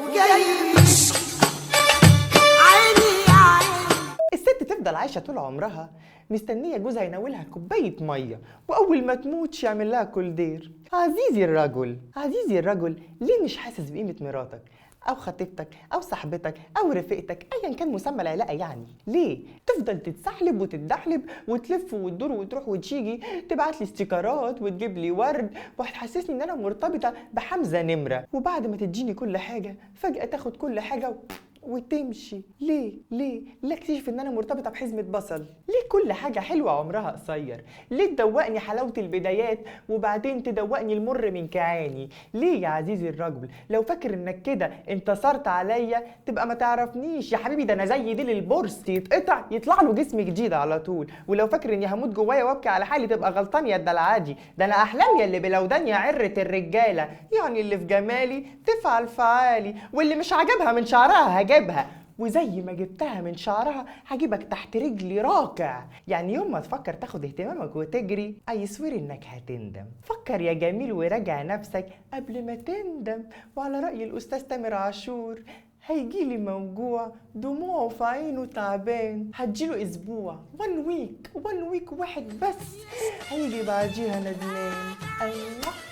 وجاي يشكي. عيني يا عيني. الست تفضل عايشة طول عمرها مستنية جوزها يناولها كوباية مية، وأول ما تموت يعمل لها كولدير. عزيزي الرجل، عزيزي الرجل، ليه مش حاسس بقيمة مراتك أو خطيبتك أو صاحبتك أو رفيقتك، أيا كان مسمى العلاقة؟ يعني ليه تفضل تتسحلب وتتدحلب وتلف وتدور وتروح وتيجي، تبعت لي استيكرات وتجيب لي ورد وهتحسسني إن أنا مرتبطة بحمزة نمرة، وبعد ما تديني كل حاجة فجأة تاخد كل حاجة وتمشي؟ ليه؟ ليه؟ ليه اكتشف ان انا مرتبطة بحزمه بصل؟ ليه كل حاجة حلوة عمرها قصير؟ ليه تدوقني حلاوة البدايات وبعدين تدوقني المر من كعاني؟ ليه يا عزيزي الرجل؟ لو فاكر انك كده انتصرت عليا تبقى ما تعرفنيش يا حبيبي، ده انا زي ديل البرص يتقطع يطلع له جسم جديد على طول. ولو فاكر اني هموت جوايا وابكي على حالي تبقى غلطان يا الدلعادي، ده انا احلام يا اللي بلودان يا عره الرجالة، يعني اللي في جمالي تفعل فعالي، واللي مش عاجبها من شعرها هجيبها، وزي ما جبتها من شعرها هجيبك تحت رجلي راكع. يعني يوم ما تفكر تاخد اهتمامك وتجري I swear انك هتندم. فكر يا جميل وراجع نفسك قبل ما تندم. وعلى رأي الأستاذ تامر عاشور، هيجيلي موجوع دموعه في عينه تعبان، هتجيله اسبوع 1 week، 1 week واحد بس، هيجي بعديها ندمان. أيوة.